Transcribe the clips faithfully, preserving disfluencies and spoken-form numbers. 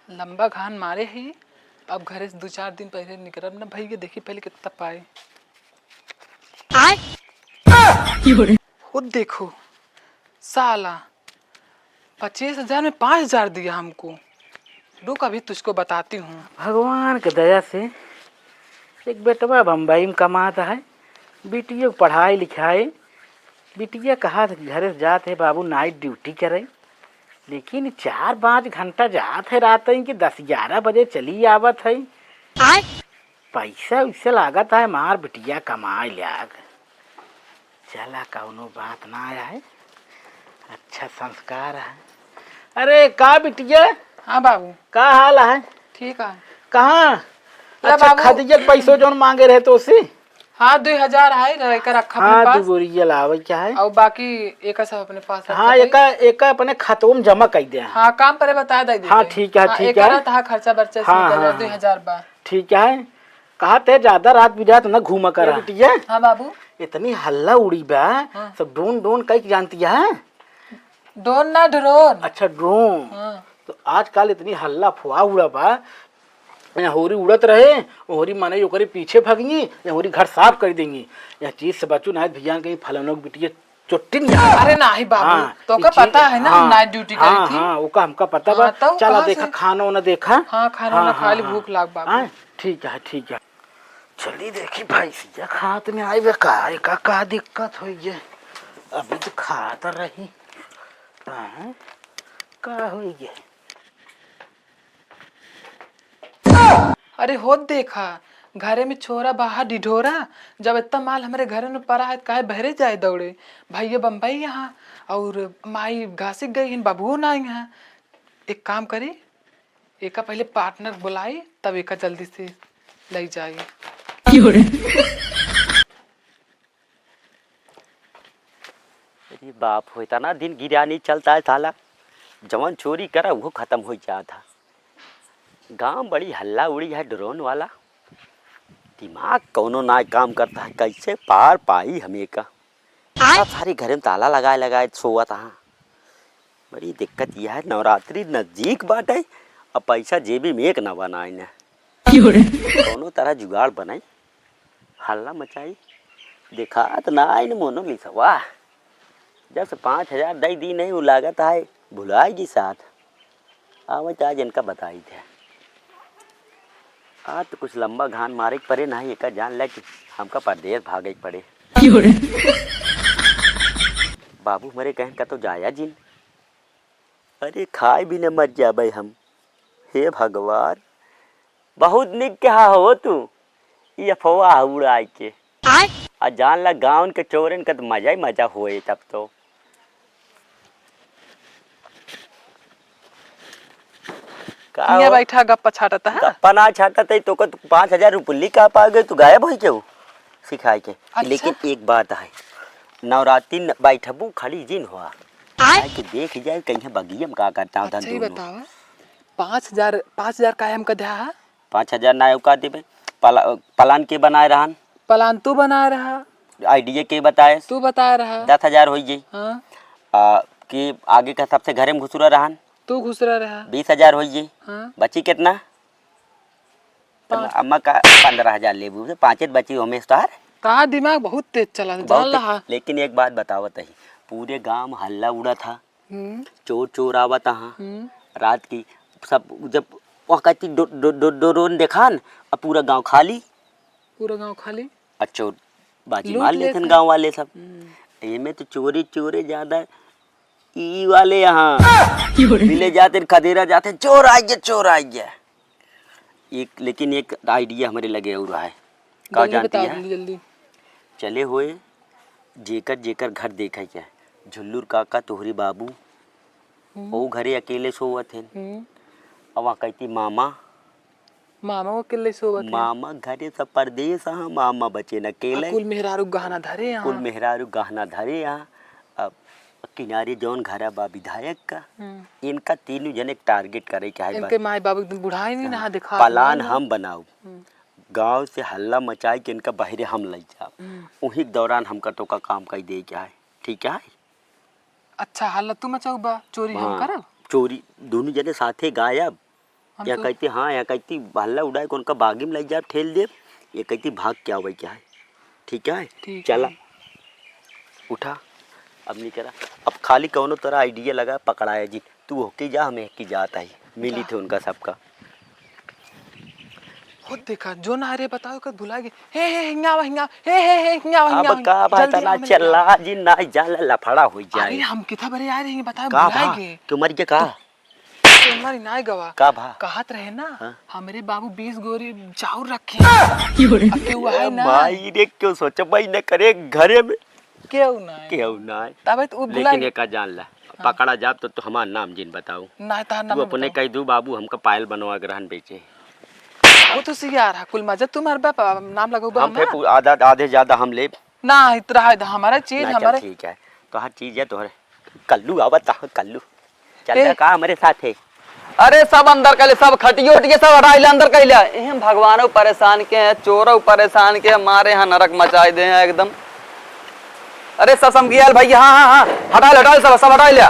लंबा घान मारे ही। अब घरे से दो चार दिन पहिले निकरब ना भैया, देखी पहिले कितना पाए। खुद देखो साला, पच्चीस हजार में पाँच हजार दिया हमको। रुक, अभी तुझको बताती हूँ। भगवान के दया से एक बेटवा बम्बई में कमात है, बिटिया के पढ़ाई लिखाई, बिटिया कहा घरे से जात है बाबू नाइट ड्यूटी करे, लेकिन चार पाँच घंटा जात है रात ही कि दस ग्यारह बजे चली आवत है। पैसा वैसा लागत है मार बिटिया कमाए लाग। चला कौनो बात ना है, अच्छा संस्कार है। अरे का बिटिया, हाँ बाबू। का हाल है? ठीक है। कहाँ? ला अच्छा बाबू। खदीजा के पैसो जौन मांगे रहे तो उसी? हाँ, दुई हजार है, एकर रखा हाँ, अपने पास। दू बोरिया लावे क्या है? और बाकी एका सब अपने पास रखा हाँ, भाई। एका, एका अपने खातों में जमा कर दे। हाँ, काम परे बता दे हाँ, दीदी। ठीक है, हाँ, ठीक एका है। रहता है खर्चा बर्चा इसमें हाँ, कर हाँ, दे, हाँ। दुई हजार बा। ठीक है। कहा ते ज्यादा रात बिरात न घूमा कर ए बिटिया। हाँ बाबू। इतनी हल्ला उड़ी बा, हाँ। सब ड्रोन ड्रोन कई जानती है? ड्रोन ना, ड्रोन। अच्छा, ड्रोन। हाँ। तो आजकल इतनी हल्ला फुआ उड़ा बा, यहाँ होरी उड़त रहे, होरी माने ओकरे पीछे भगिए, या होरी घर साफ कर देंगी। या चीज से बचू ना, भैया कहीं फलानों की बिटिया चोटिन जा। अरे नाही बाबू, हाँ, तोका ई चीज, पता है ना, हाँ, नाइट ड्यूटी हाँ, करी थी। हाँ, ओका हमका पता हाँ, बा। तो चला कहाँ देखा, से? खाना वाना देखा। हाँ, खाना हाँ, वाना खा हाँ, ली, हाँ। भूख लाग बाबू। हाँ, ठीक है, ठीक है। चली देखी भैंसिया खात में आई बे का, एका का दिक्कत होई है? अभी तो खात रही। हाँ, का होई है? अरे होत देखा, घरे में छोरा बाहर ढिढोरा, जब इतना माल हमरे घरे में परा है, त काहे बहरे जाए दौड़े? भैया बम्बई यहाँ, और माई घासिक गई हिन, बबुओ ना यहाँ। एक काम करी, एका पहले पार्टनर बुलाई, तब एका जल्दी से लई जाई। अरे बाप हो, इतना दिन गिरानी चलता है साला, जवन चोरी करा वो खत्म हो जाता। गांव बड़ी हल्ला उड़ी है ड्रोन वाला, दिमाग कौनो ना काम करता है, कैसे पार पाई हमें का। इतना सारे घरे में ताला लगाए लगाए सोवत हा। बड़ी दिक्कत यह है, नवरात्रि नजदीक बाटे, अब पैसा जेबी में एक ना बनाए न। क्यों रे? कौनो तरह जुगाड़ बनाई, हल्ला मचाई, देखात ना आइन मोनो लिसवा। जब से पाँच हजार दई दी नहीं, वो लागत है भुलाएगी साथ। आवत आज इनका बताई थे। आज तो कुछ लंबा घान मारे के पड़े, नहीं एका जान ले कि हमका परदेस भागे के पड़े। क्यों रे? बाबू हमरे कहन का तो जाया जिन। अरे खाए बिना मर जाबे हम। हे भगवान, बहुत निक कहा हो तू, ई अफवाह उड़ाए के। आय? आ जान ला गाँव के चोरन का तो मजा ही मजा होए तब तो। का हियाँ हो? बैठा गप्पा छाटत है। गप्पा ना छाटत है, तो का तू पाँच हजार रुपये का पा गए, तू गायब होई क्यों सिखाए के? अच्छा। लेकिन एक बात है, नवरात्रि न बैठबू खड़ी जिन हुआ, आय? आए के देख जाए कहीं बगिया में का करता हूँ अच्छा, धन ये दोनों। बतावा, पाँच हजार, पाँच हजार काहे हमका द्या हा? पाँच हजार ना का देबे, पला-, प्लान के बनाए रहन? प्लान तू बनाए रहा। आइडिया के बताए? तू बताए रहा। दस हजार होई गई। हाँ। आ, कि आगे का सबसे घरे में घुसुरा रहन? तू घुसरा रहा। बीस हजार होई गई। हाँ। बची कितना? पाँच। अम्मा का पन्द्रह हजार लेबू, पाँचे बची हमें तोहार। कहा दिमाग बहुत तेज चला, बहुत जान तेज। लहा। लेकिन एक बात बतावत ही, पूरे गांव में हल्ला उड़ा था, हम्म। चोर चोर आवत हाँ। हम्म। रात की सब जब वहाँ कहती डो-, डो-, डो-, ड्रोन देखान, अब पूरा गांव खाली। पूरा गांव खाली। आ चोर बाजी लूट मार लेत लेथन हैं। गांव वाले सब। हम्म। एमे तो चोरी चोरे ज्यादा ई वाले यहाँ। क्यों रे? मिले जाते खदेरा जाते, "चोर आ गया, चोर आ गया।" एक, लेकिन एक आइडिया हमरे लगे और है। का जल्दी जानती बताओ, है? जल्दी, जल्दी। चले हुए जेकर जेकर घर देखे के, झुल्लुर काका तोहरी बाबू, हम्म। वो घरे अकेले सोवत हैं। हम्म। अब वहाँ कहती मामा, मामा वो अकेले सोवत हैं। मामा घरे सब परदेस हाँ, मामा बचे न अकेले। कुल मेहरारू गहना धरे हाँ। कुल मेहरारू गहना धरे हाँ। अब किनारे जौन घर बा विधायक का, हम्म। इनका तीनों जने टारगेट करे के है इनके बस। माई बाबू एकदम बुढ़ाई नहीं हाँ, ना दिखा प्लान नहीं। हम बनाऊ। हम्म। गांव से हल्ला मचाई के इनका बहरे हम लई जाब। हम्म। उही के दौरान हमका तो का काम कई दे के है, ठीक है? अच्छा, हल्ला तू मचाऊ बा, चोरी हम हाँ, करब? चोरी, दोनों जने साथे गायब। हम या तो कहती, हाँ, या कहती, हल्ला उड़ाए के उनका बागी में लग जाए, ठेल दे। ये कहती, भाग के आवे क्या है, ठीक है? ठीक चला। है। उठा, अब निकला। अब खाली कौनो तरह आइडिया लगा, पकड़ाया जी। तू होके जा, हम एक ही जात आई, मिली का? थे उनका सबका। खुद देखा, जो ना रे बताओ, कद भुला गए। हे, हे, हिंगावा, हिंगावा, हे, हे, हे, हिंगावा, अब हिंगावा, का बात जल्दी ना आओ, मेरे चिल्ला यहाँ। जी, ना जाले लफड़ा हो जाए। अरे, हम किथा बरे आ रहे हैं, बताओ, का भुला भा? गए। क्यों मर गया का? तो हमारी नाय गवा। का भा? कहत रहे ना, हाँ। हमरे बाबू बीस बोरी चाउर रखे हैं। अब केहू है ना। माई रे, क्यों सोचबई न करे घरे में। केहू ना है। केहू ना है। तबे तो उ भुला लेकिन गए। एका जान ला, हाँ। पकड़ा जाब तो, तो हमार नाम जिन बताऊ। ना, तहार नाम तू अपने बताऊ। कह दू, "बाबू, हमका पायल बनवा के रहन बेचे।" वो तो सियार है, कुल मजा तुम्हार बाप नाम लगऊ बा हम हमार। फे-, आधा, आधे ज्यादा हम लेब। ना, इतना है, हमारा चीज, ना, चल, हमारे ठीक है। तोहार चीज है, तोहरे कल्लू आवत है, कल्लू। चल ए। जा, का हमरे साथ है? अरे, सब अंदर कइले, सब खटियो उटियो सब हटाइले, अंदर कइले। एहम भगवानो परेशान के हैं, चोरो परेशान के हैं, मारे यहाँ नरक मचाए दे हैं एकदम। अरे, सब समझियाल भैया, हाँ, हाँ, हाँ, हटाइले, हटाइले सब, सब हटाइले,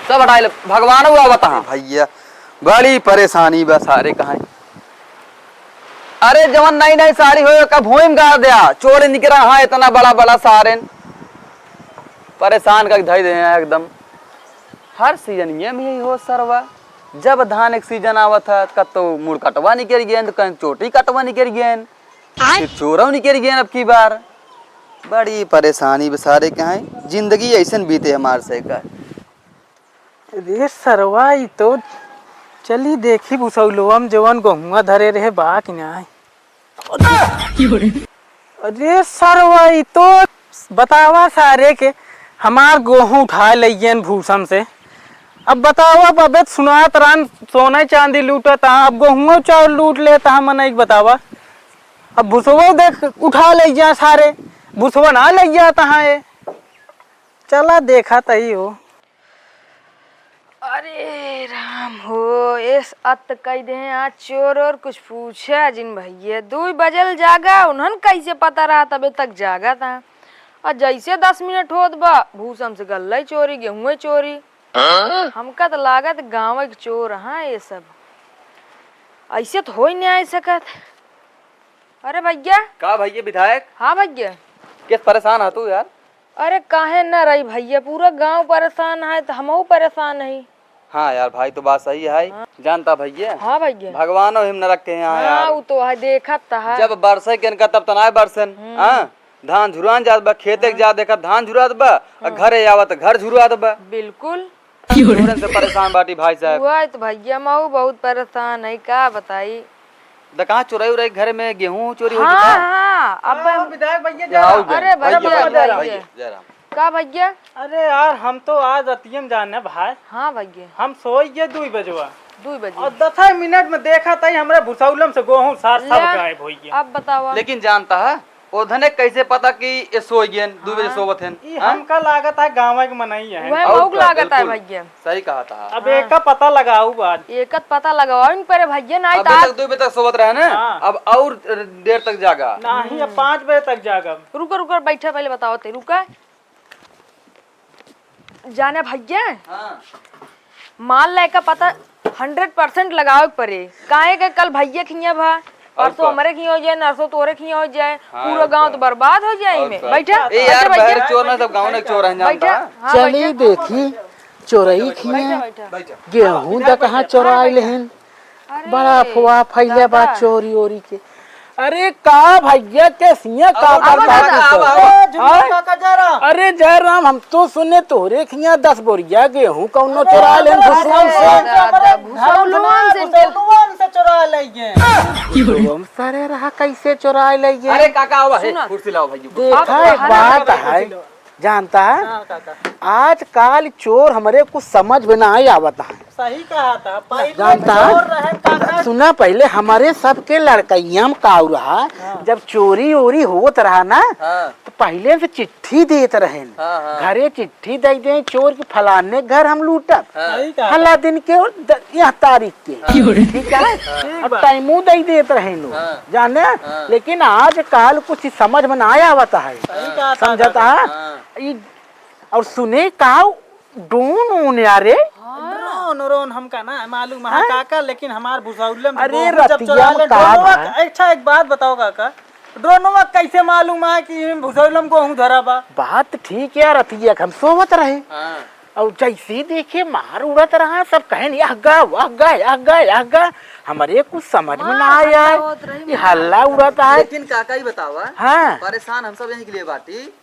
सब हटाइले। भगवानो आवत है। भैया, बड़ी परेशानी बा सारे कहाँ। अरे, जवन नई नई साड़ी होए, ओका भूमि गाड़ दिया, चोर निकरा, हाँ, इतना बड़ा बड़ा सारेन। परेशान करके धई दे हैं एकदम। हर सीजन ये में यही हो सरवा। जब धान एक सीजन आवत है, कतो मुड़ कटवा निकल गए, तो कहीं चोटी कटवा निकल गए, फिर चोरव निकल गए अब की बार। बड़ी परेशानी बेचारे के हैं, जिंदगी ऐसन बीते हमार से का। रे सरवा, ई तो चली देखी भुसौलवा में जवन गहुआ धरे रहे बा कि नाय। अरे सरवा, ई तो बतावा सारे के हमार गोहूं उठा लइयन भूसम से। अब बतावा, अबे त सुनात रहन सोना चांदी लूटत हा, अब गोहुआ चाउर लूट लेत हा मनई के बतावा। अब भुसवा देख उठा लइया सारे, भुसवा ना लइया तहाँ ए। चला देखा तही हो। अरे राम हो, एस अत कई दे हैं आज चोर और कुछ पूछा जिन भैया। दुई बजल जागा, उन्हन कैसे पता रहा तबे तक जागा था। और जैसे दस मिनट होत बा, भूसम से गल्ला ही चोरी, गेहूं ही चोरी। हाँ? हमका त लागत गाँव के चोर हैं ये सब। ऐसे तो हो ही नहीं आ सकत। अरे भैया। का भैया विधायक? हाँ भैया। किस परेशान है तू यार? अरे काहे न रही भैया, पूरा गांव परेशान है तो हमहू परेशान है। हाँ यार भाई, तो बात सही है। हाँ। जानता भैया? हाँ भैया। भगवानो हिम नरक के यहाँ हाँ, यार। उ तो है, देखत त है। जब बरसे के इनका तब तनाए बरसेन। हम्म। हाँ, धान झुरान जात बा, खेते के हाँ। जा देखत धान झुरात बा, और हाँ। घरे आवत घर झुरात बा। बिल्कुल। चोरन से परेशान बाटी भाई साहब। हुआ है तो भैया, मऊ बहुत परेशान है, का बताई। द कहाँ चोराई उराई घर में गेहूं चोरी हो हाँ, गया? हाँ, अब हाँ, विधायक भैया आओ जरा। अरे भैया, भैया, भैया, भैया। भैया, जय राम। का भैया? अरे यार, हम तो आज रतियम जाने भाई। हाँ भैया। हम सोई गए दुई बजवा। दुई बजे। और दस मिनट में देखा तई हमरे भुसौलम से गोहूं सार सब ले, गायब हो गया। अब बतावा। लेकिन जानता है, ओधने कैसे पता कि ये सोई गए, दुई बजे हाँ। सोवत हैं? ई हाँ? हमका लागत है गाँव के मनई है। वह और मऊ का, लागत है बिल्कुल। भैया। सही कहा था। अब हाँ। एका पता लगाऊ बात। एका पता लगाओ इन पर भैया, नहीं अबे तो आज तक दो बजे तक सोवत रहे ना, हाँ। अब और देर तक जागा। नहीं, अब पाँच बजे तक जागा। रुको, रुको, बैठा, पहले बताओ ते, रुका। जाने भैया, हाँ। माल लेका पता हंड्रेड परसेंट लगावे के पड़े, काहे के कल भैया खिया भा, और परसों का? हमरे खिया हो जाए, नरसों तोरे खिया हो जाए, हाँ, पूरा और गाँव का? तो बर्बाद हो जाए और में। का? बैठा, ए यार, बैठा, बहर बैठा। चोर ना, सब गाँव में चोर हैं, बैठा, जानता? हाँ, चली बैठा। देखी, चोरई खिया, बैठा, बैठा। गेहूं द कहाँ चोराए लेहन। अरे, बड़ा अफवाह फैले बा दादा। चोरी ओरी के। अरे का भैया के सिया का अब करता दादा, तू अब, सब? अब, अब। ए, झुमका हाँ? काका जय राम। अरे जय राम, हम तो सुने तोहरे खिया दस बोरिया गेहूं कौनो अरे, चोरा लेन अरे, भुसवन से। अरे, दादा, भुसवन से भुसवन से चोरा ले गए। भुसवन सरे रहा कैसे चोरा ले गए? अरे काका आवा है, सुना। कुर्सी लाओ भाई। देखा, आप एक बात है। जानता है? हाँ, काका। आजकाल चोर हमरे कुछ समझ में नाहीं आवत है। सही कहा था। पहले जानता है? चोर रहे, काका। सुना, पहले हमरे सबके लड़कइया में काऊ रहा, हाँ। जब चोरी ओरी होत रहा ना, हाँ। तो पहले से चिट्ठी देत रहेन। हाँ, हाँ। घरे चिट्ठी दे दे चोर के, फलाने घर हम लूटब। हाँ। सही कहा। फला दिन के और द-, यह तारीख के। हाँ। ठीक है? ठीक अब बा। टाइमो दे देत रहेन लोग। हाँ। जाने? हाँ। लेकिन आजकाल कुछ समझ में ना आवत है। सही कहा था समझता काका। है? हाँ। ई और सुने का ड्रोन ओन यारे? हाँ। नोरोन हमका ना मालूम है हाँ? काका, लेकिन हमार भुसौलम अरे गोहूं जब रतिया चोरा में ले, कहा ड्रोनवा बा? क-, अच्छा, एक बात बताओ काका, ड्रोनवा कैसे मालूम है कि इमे भुसौलम गोहूं धरा बा? बात ठीक है, रतिया के हम सोवत रहे। हाँ। और जैसे ही देखे मार उड़त रहा, सब कहन, "यह गा, वह गा, यह गा, यह गा।" हमरे कुछ समझ में ना मार आया। हल्ला होत रही, ये मार। हल्ला उड़त है। लेकिन काका ही बतावा, हाँ। परेशान हम सब यही के लिए बाटी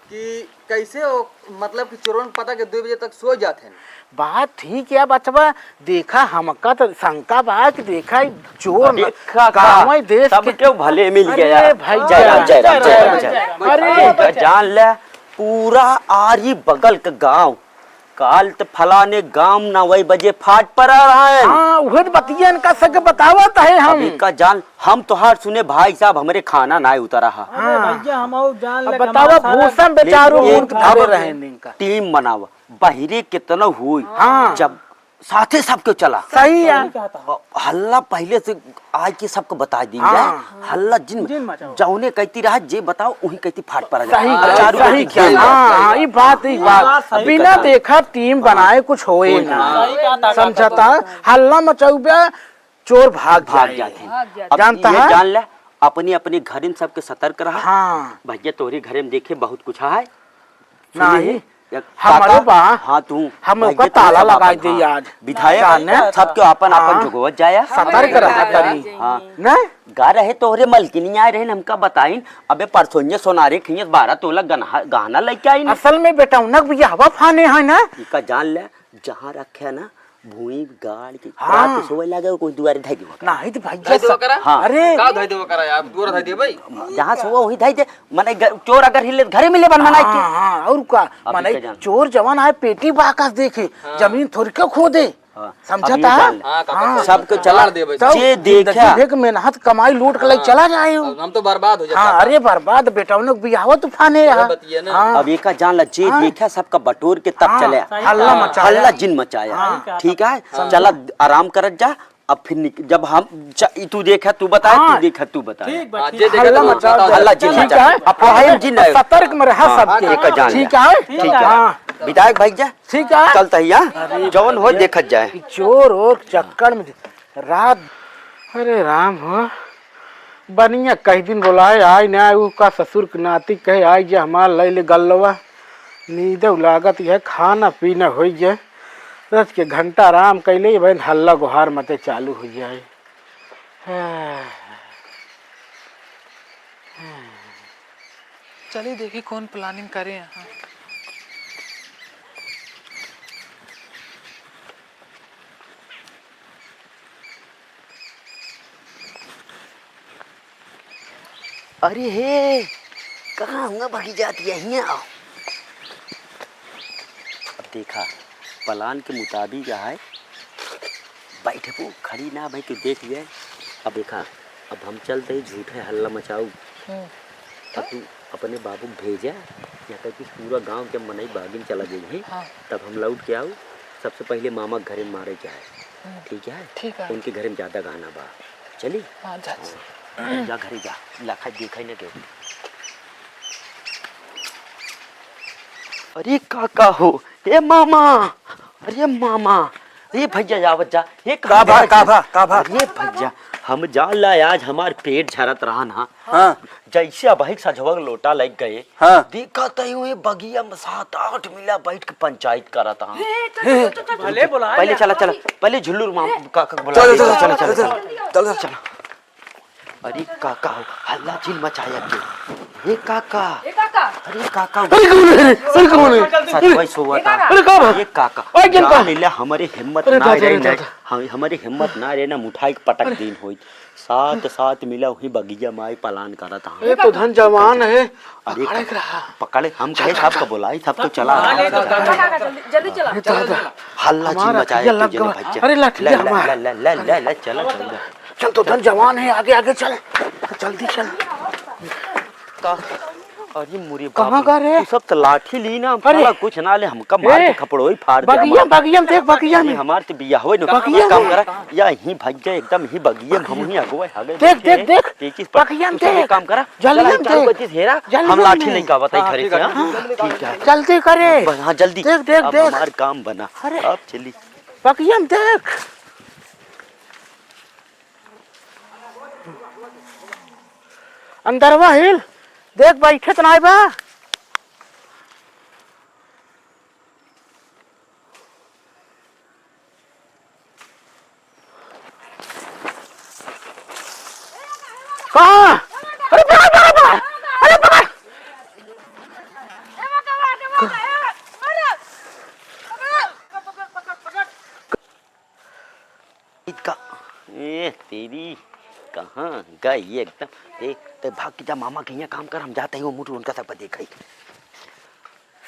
कि कैसे वो, मतलब कि चोरन पता के दो बजे तक सो जात हैं। बात ठीक है बचवा, देखा हमका तो शंका बा कि देखा ई चोर न, देखा का, गाँव देश सब के केहू भले मिल अरे गया। भैया, जय राम, जय राम, जय राम, जय राम। अरे अरे तो जान ले, पूरा आरी बगल के गाँव, काल त फलाने गाँव नवई बजे फाट पड़ा रहा है। हाँ, उहे तो बतिया इनका सके बतावत है हम। अभी का जान, हम तोहार सुने भाई साहब, हमरे खाना नाय उतरा हा। अरे हाँ। भैया, हम और जान अब ले बतावा, हमार सारा भूषण बेचारू लेकिन मूर्ख एक धरे अब रहे इनका। टीम बनावा, बहिरे कितना हुई। हाँ। जब साथे सबके चला। सही है। सही कहता है। हल्ला पहिले से आज के सबको बता दी हाँ। जाए। हल्ला जिन जिन मचाओ। जौने कहती रहा, जे बताओ, वही कहती फाट पड़ा जाए। सही हाँ, कहता, चारू सही कहती कहता। खेल हाँ, जाए। हाँ, ई बात, ई ई बात बात। सही बिना कहता। देखा टीम बनाए कुछ होए कोई ना। ना। सही कहता, समझता? कहता। हल्ला मचाउबे, चोर भाग भाग जाए। जाते हैं। भाग जाते अब जानता ये है? जान ले, अपने, अपने घर में सबके सतर्क रहा। हाँ। भैया, तोहरे घर में देखे बहुत कुछ है। सुनी नहीं, है? एक हमारे काका, बा, हाँ, तू हम भैया, ओकर तू ताला सब लगाई अपन, दे हाँ। आज। विधायक, जाने? सबके अपन, अपन हाँ। जुगवत जाया। सतर्क रहा हाँ। तनी। हाँ। नहीं? गा रहे तोहरे मलकिनी आए रहे, हमका बताइन, अबे परसोइये सोनारे खइयस बारह तोला गनहा-, गहना लेके आइन। असल में बेटा, उनक बियाहवा फाने है ना? इका जान ले, जहाँ रखे ना, भूई गाड़ के हाँ। रात के सोवे लागे, कोई दुआरे धई देवा करा। नहीं तो भैया धई देवा सब करा? हाँ। अरे। का धई देवा करा यार? दुआरे धई दे भाई। जहाँ सोवा वहीं धई दे। मने ग-, चोर अगर हिले, घरे मिले बन मनाई के। हाँ, हाँ, और का? अब मने इसे जान। चोर जवान आए, पेटी बाकस देखे, हाँ। जमीन थोड़ के खोदे। हाँ। समझा अब ये था? जान ले। हाँ, काका, हाँ। सबके चला, मार दे भाई। तब जे जिंदगी देखा। भर के मेहनत कमाई लूट के ले हाँ। चला जाए हो। अब हम तो बर्बाद हो जाता हाँ, था। अरे बर्बाद बेटा, उन्हें बियाहवा तूफाने अरे रहा। बतिया ना। हाँ। अब एका जान ला, जे हाँ। देखा सबका बटोर के तब हाँ। चले। सही हल्ला कहा। मचाया। हल्ला जिन मचाया। हाँ। ठीक है? हाँ। चला आराम करत जा। अब फिर निक-, जब हम च-, ई तू देखा, तू बताया, हाँ। तू देखा, तू बताया। ठीक बा, हाँ, ठीक जे बा। देखा हल्ला तो मचाओ बताओ। हल्ला जिन चला। मचाया। अब वही जिन है। सतर्क में रहा हाँ, सबके। एक जान। ठीक है? ठीक है। हाँ। विधायक भाई जा। ठीक है। चलत ही, हाँ? अरे जौन हो भैया। देखत जाए। ई चोर और चक्कर में रात। अरे राम हो, बनिया कई दिन बोलाए, आइ ना, ऊ का ससुर के नाती कहे, "आइ जा हमार लइ ले गल्लवा।" नींदउ लागत है, खाना पीना होइ जाए। रच के घंटा आराम कइले, बहन हल्ला गुहार मते चालू होइ जाए। चली देखी कौन planning करे यहाँ। अरे हे, कहाँ हुआ भागी जात यहीं आओ। अब देखा, plan के मुताबिक है, बैठबू, खड़ी ना भाई, तू देख ले। अब देखा, अब हम चलते ही झूठे हल्ला मचाऊ। हम्म। अब तू अपने बाबू के भेजा, या कह कि पूरा गांव के मनई बागिन चला गई है, हाँ। तब हम लौट के आऊ, सबसे पहले मामा के घरे मारे के है। हम्म। ठीक है? ठीक है। उनके घरे में ज्यादा गहना बा। चली? हाँ, जा। हाँ। जा घरे जा, लाखा देखा ही ना केहू। अरे काका हो, ए मामा, अरे मामा, ए भैया आवत जा, ए का भा, का भा, का भा? अरे भैया, हम जान ला आज हमार पेट झरत रहा ना। हाँ। जैसे अबहिक सझवा के लोटा लग गए, हाँ। देखा तई हुए बगिया में सात आठ मिला बैठ के पंचायत करत हाँ। हे, चल, चल, चल, चल, चल। भले बुला पहले ले। चला, चला, पहले झुल्लू माम-, काका को बुला चल, ले, चल, चल, चल, चल, चल, चल। चल, चल, चल। अरे काका, हल्ला जिन मचाया के। हे काका। ए काका। अरे काका। अरे कौन है रे? अरे कौन है? सच भाई सोवा ए था। काका। अरे का भा? ये काका। ओए, किन का? जान ले, हमारे हिम्मत अरे ना दादा, रहे अरे ना, दादा। हम, हमारे हिम्मत ना रहे ना, मुठाई के पटक अरे। दिन होई। सात, सात मिला वही बगिया में आई plan करत हाँ। ये तो धन जवान है। अरे पकड़े का, के रहा। पकड़े, हम कहे सबका बुलाई, सब तो चला। हाँ, ले, चला, चला, चला, जल्दी, जल्दी चला। अरे दादा। हल्ला जिन हमारा मचाया अखिया लग तू जने गवा। भज्जा। अरे लाठी ले, ले, हमार। ले, ले, ले, ले, ले, चला, चला। चल तो धन जवान है, आगे, आगे चल। जल्दी चल। का? अरे मुरे कहाँ बाप रे। का रे? तू सब तो लाठी ली ना, अरे। साला कुछ ना ले, हमका मार के ए, खपड़ोई फाड़ दे बगिया, हमार। बगिया में देख, बगिया अरे में। हमार तो बिया होए न, बगिया काम में। करा, या ही भाग जाए एकदम ही बगिया में, हम ही अगुआ, हगे देख, बैठे देख, हैं। देख। ये चीज पर बगिया में तू सब एक देख। काम करा, जल्दी चला, हम चालू देख। कर चीज हेरा, जल्दी हम हम लाठी देख। लेके आवत है हाँ, घरे ठीक से, है, हाँ? ठीक है। ठीक है। जल्दी करे। बस, हाँ, जल्दी। देख, देख, अब देख। हमार काम बना। अरे। अब चली। बगिया में देख। अंदरवा हिल, देख, बैठे त नाई बा। कहाँ? अरे पकड़, पकड़, पकड़। अरे पकड़। इतका, ए तेरी, कहाँ गई ये एकदम? ए, ते भाग के जा, मामा के यहाँ काम कर, हम जाते हैं वो मुटु उनका सब देखाई।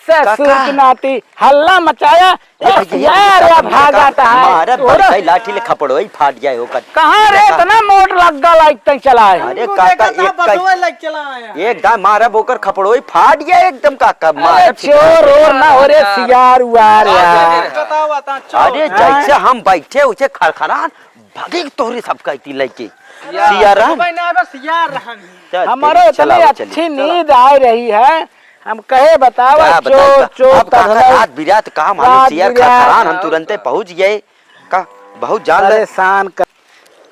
ससुर काका। के नाती हल्ला मचाया, ए, ए, भैया, यार, भैया, या भैया, भागा था। मारा तोरा बड़का लाठी ले खपड़ोई फाट जाए ओकर। कहाँ रे, काका। इतना मोट लग्गा लाइक तक चला है। अरे काका, एक का, एक दाम मारा बोकर खपड़ोई फाट जाए एकदम काका, अरे मारा चोर और ना हो रे, सियार उआर यार। बताओ, बताओ, चोर। अरे हाँ। जैसे हम बैठे उसे खड़खड़ान भागे तोहरे सब कहती लइके। सियाराम। भाई ना, बस सियार रहन। चल, हमारो चल, इतनी चलाओ, अच्छी चलिए। नींद आ रही है, हम कहे बतावा, क्या बताई चोर, का? चोर अब काका तगड़ा। रात बिरात काम हालू रात सियार बिरात। खड़खड़ान हम तुरंते पहुँच गए। का बहुत जान ले। परेशान कर।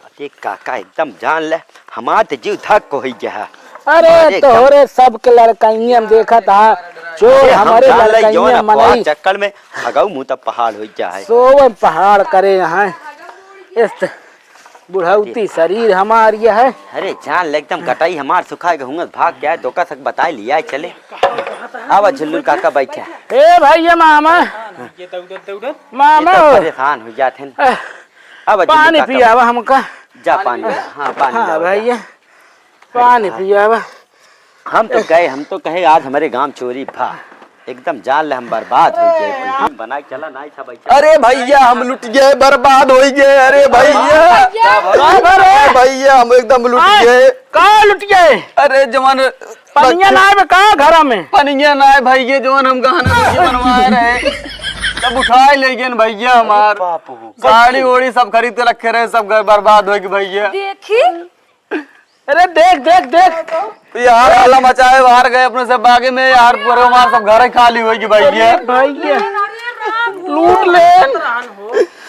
अरे काका एकदम जान ले, हमार त जीव धक को होई गया है। अरे अरे एकदम। तोहरे सबके लड़कइये में देखत हा, चोर अरे हम हमरे जान ले, लड़कइये जौन में अफवाह मनई। चक्कर में हगऊ मुँह तब पहाड़ होई गया है। सोवन पहाड़ करे यहाँ। इस बुढ़ौती शरीर हमार ये है। अरे जान ले एकदम गटाई हमार सुखा के हुंगत भाग गया है, तो का सक बताए लिया है, चले। आवा झुल्लू काका बैठा। ए भैया मामा। ये तो उधर, तो उधर। मामा ये तो हो। परेशान हो जाते हैं। आह, अब पानी जिंदगी का पियावा हमका। जा पानी, हाँ, पानी हाँ, लाओ, भैया, जा। पानी अरे, पियावा। हम तो कहे, हम तो कहे आज हमारे गांव चोरी भा, एकदम जान ले हम बर्बाद हो गए। हम बना के चला ना, ऐसा बैठा। अरे भैया, हम लुट गए, बर्बाद हो गए। अरे भैया, भैया। अरे भैया, हम एकदम लुट आए, गए। का लुट गए? अरे जवान पनिया ना आवे का घरा में? पनिया ना आए भैया, जवन हम गहना गुठी बनवाए रहे, सब उठाए ले गए भैया हमार। अरे बाप हो। साड़ी ओड़ी सब खरीद के रखे रहे, सब घर बर्बाद हो गए भैया। देखी। अरे देख, देख, देख। यार, हाला मचाए बाहर गए अपने सब बागे में यार, पूरे हमार सब घर खाली हो गए भैया। अरे भैया। अरे राम हो। लूट लेन।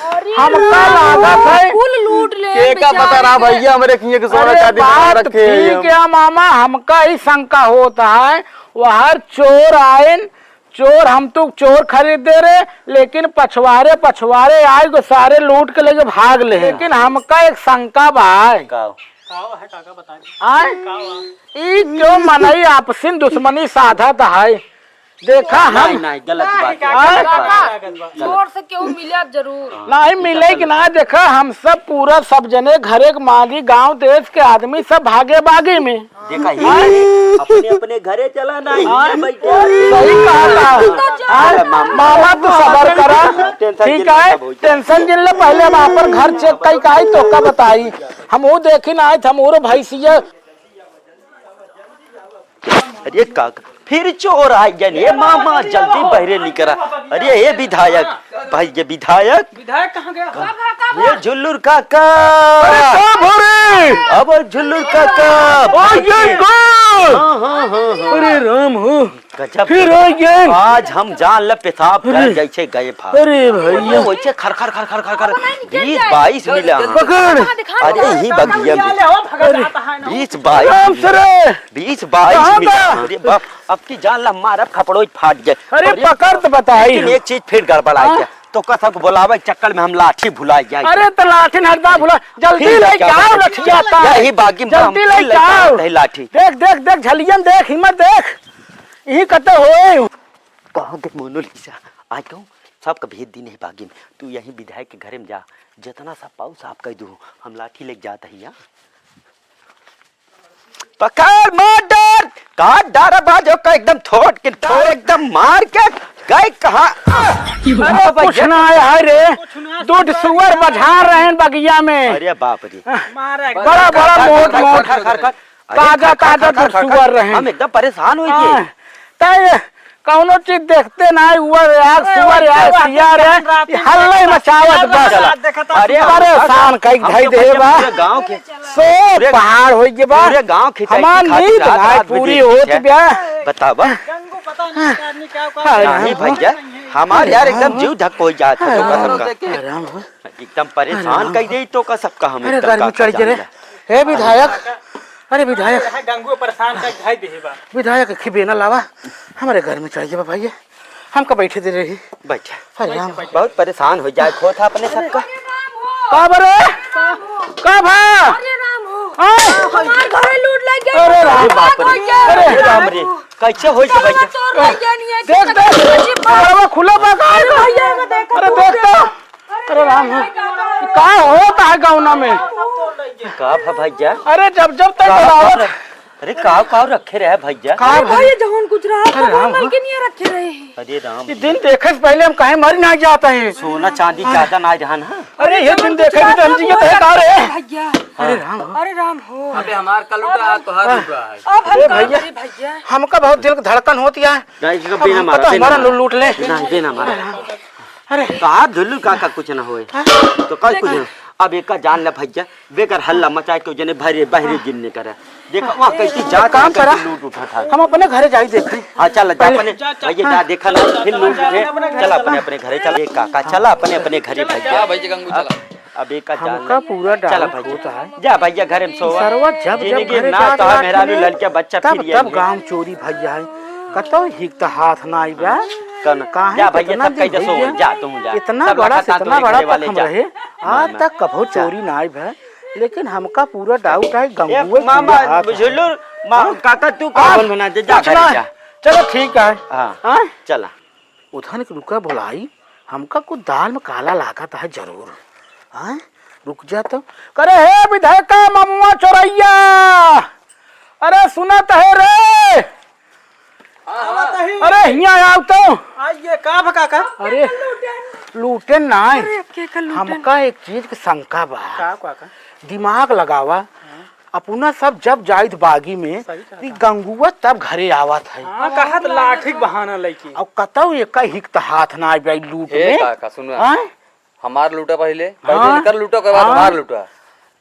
अरे हमका राम लागत हो, है। कुल लूट ले के का बेचारे पता रहा के। भैया, हमरे किए के सोना अरे चांदी बना बात रखे हैं ठीक हम। है मामा, हमका ही शंका होत है, वहर चोर आइन, चोर हम तो चोर खरीदे रहे, लेकिन पछवारे पछवारे आए गो सारे लूट के लेके भाग ले। लेकिन हमका एक शंका बा। का? का है काका, बताई। आए? का बा? ई क्यों मनई आपसी दुश्मनी साधत है? देखा हम नहीं, नहीं, गलत बात है, नहीं, गलत बात है। काका, चोर से केहू मिले अब जरूर। नहीं मिले कि ना, देखा हम सब पूरा सब जने घरे के मालिक, गांव देश के आदमी सब भागे बागी में। देखा ही अपने, अपने घरे चला ना, हाँ। यहाँ बैठे। सही कहा था। अरे मामा, मामा तू सबर करा। हाँ, tension ठीक जिन है, ले, सब हो जाए। Tension जिन ले, पहले हम आपन घर check कई का आई तो का बताई। हम वो देखी ना आए थे, हम वो भैंसिया अरे काका, फिर चोर आ गए। ए मामा, जल्दी बहरे निकरा। अरे ए विधायक, भाई ये विधायक। विधायक कहाँ गया? ये झुल्लुर काका। अरे का भरे? अब झुल्लुर काका। ओ ये का? हाँ, हाँ, हाँ, हाँ। अरे राम हो। गजब। फिर आ गए। आज हम जान ले पेशाब कर अरे। जैसे गए भाग। अरे भैया। वैसे खर खर खर खर खर खर। बीस बाईस मिला। पकड़। अरे यही बगिया में। अरे बीस बाईस। आराम से रे। बीस बाईस कहाँ मिला। बा? अरे बाप, अब की जान ला मारब खपड़ोई फाट जाए। अरे अरे पकड़ तो बताई। लेकिन एक चीज फिर गड़बड़ाई हाँ? क्या? तो का सबको बोलावे चक्कर में हम लाठी भुला जाए। अरे तो लाठी हरदा भुला, जल्दी फिर ले क्या जाओ बोलते? लठिया ता। यही बागी में जल्दी हम ले फिर जाओ। नहीं लाठी। देख, देख, देख, झलियन देख, हिम्मत देख। यही कत होए। कहाँ गए मोनालिसा? आज कहूँ सबका भेज दी नहीं बागी में। तू यहीं विधायक के घरे में जा, जितना सब पाऊ साफ कर दू। हम लाठी लेके जात ही यहाँ। पकड़, मार डार, काट डार बाजो का एकदम ठोट के ठोट, एकदम मार के गए कहाँ? अरे कुछ ना आया है रे, दूध सुअर बझा रहे हैं बगिया में। अरे बाप रे। बड़ा बड़ा मोट मोट ताजा ताजा दूध सुअर रहे हैं। हम एकदम परेशान हो गए। तय कौनो चीज देखते ना, उअर यार, सुअर यार, सियार यार, ये हल्ले मचावत बस। अरे परेशान कई हम धई तो दे बा। पूरे गांव के, सो पूरे पहाड़ होई गे बा। पूरे गांव के हमार नींद ना पूरी होत बा। बतावा। गंगू पता नहीं क्या आदमी क्या, क्या नहीं भैया। हमार यार एकदम जीव धक होइ जात है तोका सबका। अरे राम हो। एकदम परेशान कइ देई तोका सबका हम। अरे एकदम गर्मी चढ़ गए रे। हे विधायक, अरे विधायक। गंगू परेशान कर धाई देहे बा। विधायक, खिबेना लावा, हमरे गर्मी चढ़ गए बा भइया। हमका बैठे दे रही। बैठा। अरे राम। बहुत परेशान होइ जाए, खोत है अपने सबका। का बरे? का भा? अरे राम हो। हाँ? हमार घरे लूट लग गया। अरे राम। बाप रे। अरे राम रे। कैसे होइ गया भइया? चोर लग गया नहीं है। देख, देख। दरवा खुला बा का? अरे भइया, ये देखो, अरे देख तो। अरे राम हो। का होत है गौना में? का भा भइया? अरे जब जब तक का, का, अरे का, का रखे रहे भइया? का अरे भइया? भइया, जौन कुछ रहा था, अरे राम, वो मालकिन ये रखे रहे हैं। अरे राम। ये दिन देखे से पहले हम कहीं मर ना जाता है। सोना चांदी ज्यादा ना रहन, हाँ? अरे ये दिन देखे तो हम जियत है का रे? भइया। अरे राम। अरे राम हो। अबे हमार का लूटा, तोहार लूटा है। अब हम ए का भइया, करी भइया? हमका बहुत दिल के धड़कन होती है। नहीं, इसका अब बेना हमका मारा, तो बेना हमारा मारा। लूट ले। नहीं, बेना मारा। अरे। का धुल्लू का, का कुछ ना होए। हाँ? तो कल कुछ ना। अब एका जान ले भइया, बेकार हल्ला मचाए के जने भरे बहरे जिन ने करे। देख, वहाँ कैसी जात काम है, करा। कैसी लूट उठा था। हम अपने घरे जाई देखे। हाँ, चल, जा पहले। अपने, भइया, जा हाँ। देखा ना, फिर लूट उठे। चल अपने, अपने घरे चल। ए काका, चला अपने, अपने घरे भइया। जा भइया गंगू, चला। अब एका जान हमका ले। पूरा चला डाउट भइया। होता है। जा भइया, घरे में सोवा। सरवा जब, जब जिंदगी घरे ना जात तो है, बाटे मेहरारू ने, लड़के बच्चा तब, फिर तब यही है। गाँव चोरी भइया है। कतौ हिक त हाथ ना आई बा। कन-, काहे जा भइया, कितना सब दिन कह दे सो, भइया? जा तू जा। इतना सब बड़ा लखा से ता इतना तोरे बड़ा घरे वाले तक हम जा। रहे, आज ना, ना। तक कभो जा। चोरी ना आई भा। लेकिन हमका पूरा डाउट है, ए, गंगुए मामा, पूरा हाथ है। झुल्लू, मा-, हाँ? काका, तू हाँ? कौन बना दे, जा कुछ घरे ना। जा। चलो, ठीक है। हाँ, हाँ? चला। उधन के रुका बुलाई, हमका कुछ दाल में काला लागत है जरूर। हाँ? रुक जा तो। करे, "हे विधायका ममुआ चोरैया, अरे सुनत है रे?" हाँ, हाँ। अरे हियाँ आओ तो। आइए, का भा काका? अरे, लूटेन ना है। अरे, के का लूटेन? हमका एक चीज के शंका बा। का काका? दिमाग लगावा। हाँ। अपना सब जब जाइत बागी में, सही कहा। ई गंगुआ तब घरे आवत है। हाँ, कहा त लाठी के बहाना लइके। अब कतौ एका हिक त हाथ ना आइ लूट ए में। काका, सुना। हाँ? हमार लूटा पहिले, पहिले हाँ। इनकर लूटा, ओकर बाद हाँ। हमार लूटा।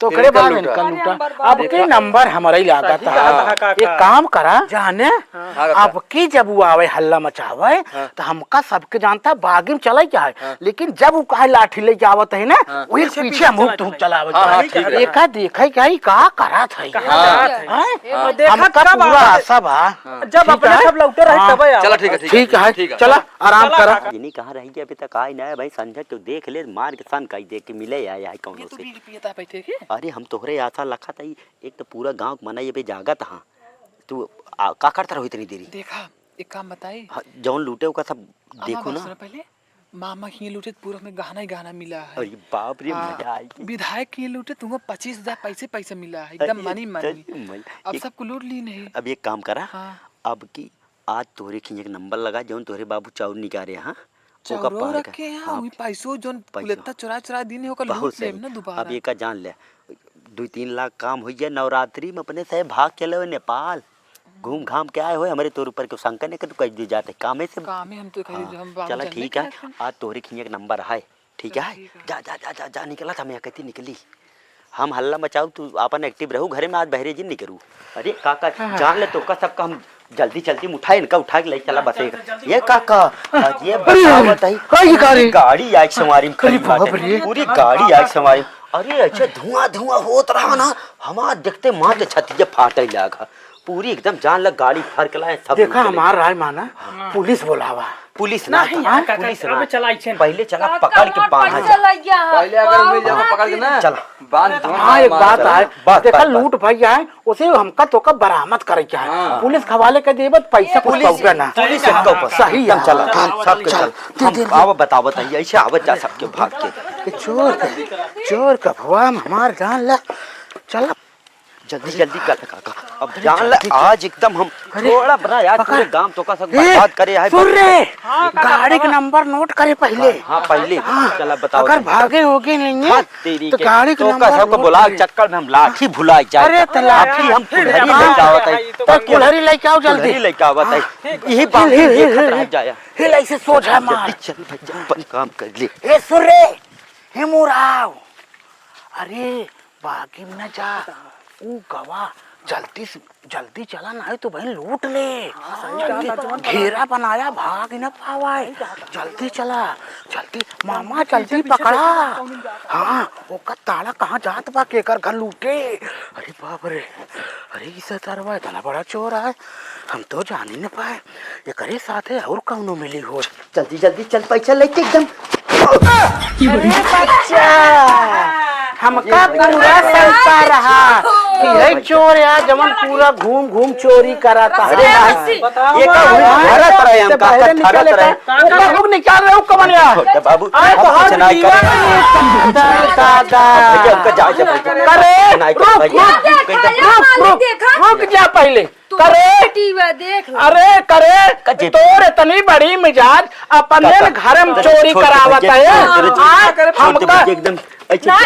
तो फिर ओकरे इनकर बाद लूटा। इनकर लूटा। अरे, हम बर्बाद अब हो के गए। नंबर हमरे ही लागत सही है। कहा था काका। एक काम करा, जाने, हाँ। हाँ, काका। अब की जब वो आवे हल्ला मचावे, हाँ। तो हमका सबके जानता बागी में चले जाए, हाँ। लेकिन जब वो काहे लाठी लेके आवत है ना, हाँ। वही पीछे पीछे पीछे हम चला हुक तो हुक जाए। चलावे हाँ, हाँ, जाए। ठीक है। एका देखे क्या ही का करत है। कहाँ हाँ। जात है? हैं? ए, हाँ। देखा हमका कब पूरा आवत है? आशा बा। हाँ। जब ठीक अपने है? सब लौटे रहे हाँ। तबे आवत। चला, ठीक है, ठीक है, ठीक है, ठीक है। ठीक है, चला, आराम चला करा। काका। ये नहीं कहाँ रह गया अभी तक, आए ना है भाई, संझा के देख ले, मार के सन कही देख के मिले आया है कौनो ये तो से। बीड़ी पियता बैठे के? अरे, हम तोहरे आशा लखा था, एक तो पूरा गाँव के मनई अबे जागत हाँ। तू आ, का करता रहो इतनी देरी? देखा, एक काम बताई। हाँ, जौन लूटे ओका सब अम्मा देखो बात ना। सुना पहले, मामा के लूटे त पूरा में गहना ही गहना मिला है। अरे बाप रे, हाँ, मजा आएगी। विधायक के लूटे तुमको पच्चीस हजार पैसे पैसे मिला है, एकदम अरे मनी मनी। सच में। अब एक सबको लूट ली नहीं। अब एक काम करा, हाँ। अब की आज तोहरे खियाँ एक नंबर लगा, जौन तोहरे बाबू चाउर निकारे, हाँ? ओका चाउरो पार कर। रखे हैं, हाँ। वही पैसो जौन पैसो। कुलेत्ता चुरा चुरा दीने, ओका बहुत लूट लेब सही। ना दोबारा। अब एका जान ले, दुइ तीन लाख काम होइ जाए, नवरात्रि में अपने से भाग चले हुए नेपाल, घूम घाम के आए हुए, हमरे तोर ऊपर के शंका नहीं कर, तू कह दे जाते कामे से। कामे हम तो कह हाँ। दे, हम बाबू चला जानते ठीक है, क्या करते हैं? आज तोहरे खियाँ एक नंबर है। ठीक है? ठीक है। जा, जा, जा, जा, जा, निकला था, मैं कहती निकली। हम हल्ला मचाऊ, तू आपन active रहू, घरे में आज बहरे जिन निकरू। अरे काका, हाँ। जान ले तोका सबका हम जल्दी, जल्दी में उठाए, इनका उठा के ले चला बसे। चल, चल, जल्दी ये उठा। काका, आज ये अरे, बतावत है, अरे, ये का रे? गाड़ी आज सवारी में अरे खड़ी बाप बाटे। रे। पूरी गाड़ी आज सवारी। अरे, अच्छा धुआं, धुआं होत रहा ना, हमार देखते माँ के छतिया फाटे लागा। पूरी एकदम जान लग गाड़ी फरकला है, सब देखा, लूट ले। हमार राय माना, हाँ। पुलिस बोलावा। पुलिस ना नहीं, था, यार, काका, पुलिस ना। अबे चला, इच्छे ना। पहले चला काका, पकड़ के हमार बांधा पैसा जा। लग गया है। पहले अगर मिल जाओ, पकड़ के ना, चला। बांध दो। हाँ, एक बात है। बस, देखा, बस, लूट बस। भइया है, उसे हमका तोका बरामद करे के है। हाँ। पुलिस के हवाले कर देबे, पैसा कुछ पुलिस, पाउबे ना। पुलिस इनका ऊपर। सही एकदम है। चला, हाँ, सबके चल। चल। दे, हम दे, दे। आवा बतावत है, ऐसे आवत जा सबके भाग के। ये चोर के, चोर का भवा में हमार जान ला। चला। जल्दी, जल्दी कर काका। अब अरे, जान ले, जल्दी कर। आज एकदम हम अरे, थोड़ा बना यार, पकड़। पूरे गांव तोका सब ए, बर्बाद करे है। सुन रे, हाँ, काका, गाड़ी के नंबर नोट करे पहले। हाँ, पहले। हाँ, चला, बताओ अगर तुम। भागे होगे नहीं है, हाँ, तेरी तो के, गाड़ी के तोका नंबर सबको नोट बुला, करे। चक्कर में हम लाठी भुला जाए। अरे, तो लाठी अभी हम कुल्हरी लेके आवत है। तो कुल्हरी लेके आओ जल्दी। कुल्हरी लेके आवत है। हाँ। यही हिल, बात हिल, हिल, देखत हिल, रह हिल। जाए। हिल, ऐसे सोझा चल, मार। जल्दी चल भैया, अपन काम कर ले। ए, सुन रे, हे मोराव। अरे, बागी में न जा, ऊ गवा, जल्दी से, जल्दी चला, नाहीं तो बहिन लूट ले। हाँ, सही कहा, जल्दी। घेरा बनाया, भाग न पावाए। जल्दी चला, जल्दी मामा, जल्दी पकड़ा। हाँ, ओकर ताला कहाँ जात बा, केकर घर लूटे। अरे बाप रे, अरे ई सरवा इतना बड़ा चोर है, हम तो जान ही न पाए। एकरे साथे और कौनो मिली हो। जल्दी, जल्दी चल, पैसा लेके एकदम। अरे बच्चा, हमका पूरा शंका रहा कि यही चोर है जवन पूरा घूम घूम चोरी कराता है। अरे नहीं, ये का हुई? धरत रहे हमका, धरत रहे। ओका लोग निकाल रहे हो कमनिया। छोटे बाबू, अरे हम तो कुछ नहीं करे। दादा। भैया, हमका जाए दे भैया। करे, नहीं करे रुक, भैया। रुक, रुक, रुक, रुक जा पहले। करे। देख लो। अरे करे, का जेब? तोर इतनी बड़ी मिजाज, अपने का, घर में का, चोरी छोटे करावत भैया, है। छोटे, छोटे, आज छोटे हमका भैया एकदम ऐसे। नहीं।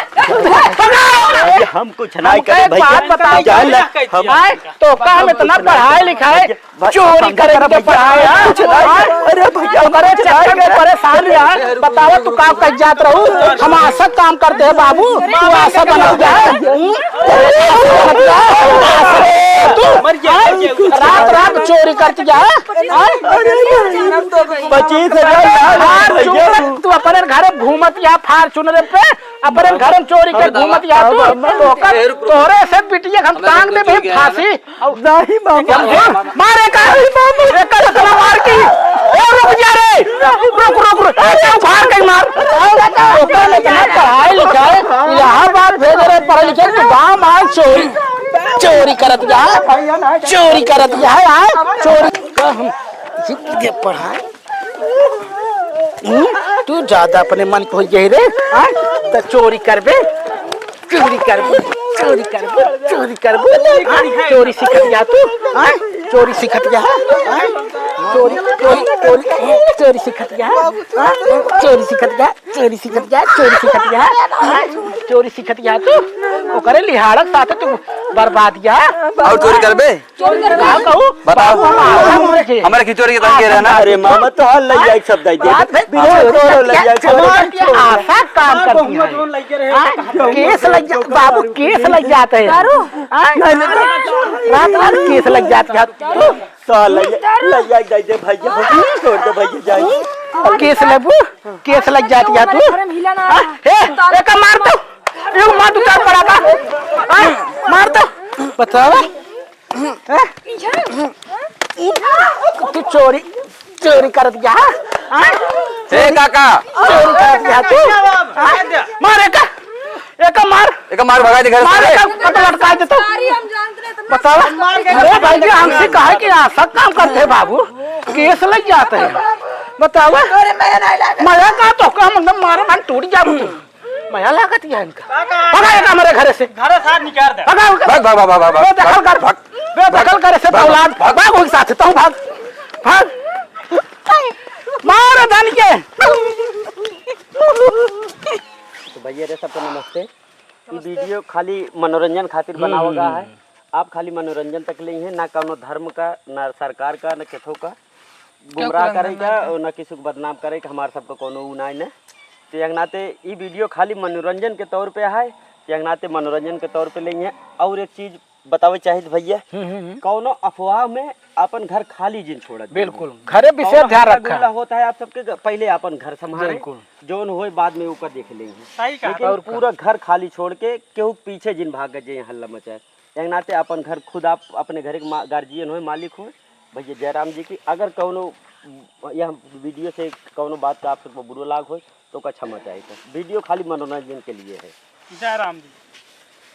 ये हम कुछ नहीं हमका करे एक भैया। बात बताओ। जान ले, हम आए, तो का हम इतना पढ़ाए लिखाए, भैया, चोरी करे के पढ़ाए, हाँ? कुछ नहीं। अरे भैया, हम ओकरे कुछ चक्कर नहीं में करे। परेशान यार। बताओ तू का कह जात रहू? हम ऐसा काम करते हैं बाबू, तू ऐसा बन जाए। हम्म? तू, हाँ? रात रात चोरी करती जा, हाँ? पच्चीस हजार लाख हाँ, भैया। चोर, तू अपने घर घूमत या Fortuner पे, अपने घर में चोरी के घूमत या तू, तोहरे से बिटिया हम टांग दे भी फांसी। नहीं बाबू। मार एका, एका इतना मार की। ए, रुक जा रे। रुक, रुक, रुक। ए, ए, उखाड़ के मार। ओकर इतना पढ़ाई लिखाई, इलाहाबाद भेज रहे पढ़े लिखे, तो गाँव में चोरी, चोरी करत जा, चोरी करत जा, आए, चोरी। का हम इसी के पढ़ाई? हम्म? तू ज्यादा अपने मन को हो गई रे, हाँ? तो चोरी करबे, चोरी करबे, चोरी करबे, चोरी करबे, हाँ? चोरी सीखत जा तू, हाँ? चोरी सीखत जा, हाँ? चोरी, चोरी, चोरी, चोरी सीखत जा, हाँ? चोरी सीखत जा, चोरी सीखत जा, चोरी सीखत जा, हाँ? चोरी सीखत जा तू, ओकरे लिहाड़क साथे तू बर्बाद जा। और चोरी करबे? चोरी करबे? का कहू? बताओ। बाबू, हम आशा मुझे। हमारे की चोरी के तंग के रहना। अरे मामा, तो हाल लग जाए सब दाई दे। बात है, बिना चोरी चोर लग जाए, चोर चोर लग की जाए। आशा काम करती है। हाँ, केस लग जा, बाबू, केस लग जाते हैं। करू। हाँ? नहीं, नहीं, नहीं। रात रात केस लग जाते हैं। तो हाल लग जाए, लग जाए दाई दे भैया, छोड़ दे भैया जाए। केस लेबू, केस लग जाती है तू। घर में हिला ना। हाँ? ए, एका मार दो। ये मार दो, चार पड़ा था। हाँ? मार दो। बताओ। तू चोरी, चोरी करत गया, हाँ? ए काका। चोरी करत गया तू, हाँ? मार एका, एका मार। एका मार भगा दे घर से। मार एका, पता लटका दे तू। सारी हम जानते रहे, तुमने बतावा। अरे भाई जी, हमसे कहा कि ऐसा काम करते हैं बाबू, केस लग जाते हैं। बतावा। तोरे मया नहीं लगा। मया का तो काम, एकदम मार, मन टूट जा तू। मया लागत है इनका। काका। भगा ये हमारे घरे से। घरे से निकाल दे। भगा उनका। भाग, भाग, भाग, भाग, भाग, बेदखल भाग, कर। भाग, बेदखल भाग, करे से भाग, औलाद। भाग। भाग उनके साथ, तू भाग। भाग। मार धन के। तो भैया रे, सबको नमस्ते। ई वीडियो खाली मनोरंजन खातिर हम्म, बनावा हम्म, गया है। हम्म। आप खाली मनोरंजन तक ले हैं, ना कौनो धर्म का, ना सरकार का, ना केथो का। गुमराह करे का और ना किसी को बदनाम करे का, हमारे सबको कोनो ऊ नाई न। तो एक नाते ई वीडियो खाली मनोरंजन के तौर पे है, तो एक नाते मनोरंजन के तौर पे लेंगे। और एक चीज बतावे चाहित भैया, हम्म, हम्म, हम्म। कौनो अफवाह में अपन घर खाली जिन छोड़त बिल्कुल, जाए। घरे विशेष कौनो ध्यान हल्ला रखा। गुल्ला होता है आप सबके घ-, पहले अपन घर संभालें, बिल्कुल। जौन होए बाद में ऊपर देख लेंगे। सही कहा। लेकिन और का? पूरा घर खाली छोड़ के केहू पीछे जिन भाग जाए, हल्ला मचाए। एक नाते अपन घर खुद आप अपने घर के मा-, गार्जियन होए, मालिक होए, भैया जयराम जी की अगर कौनो यह वीडियो से कौनो बात का आप सबको बुरा लाग होए तो ओका क्षमा चाहे। तो वीडियो खाली मनोरंजन के लिए है। जयराम जी।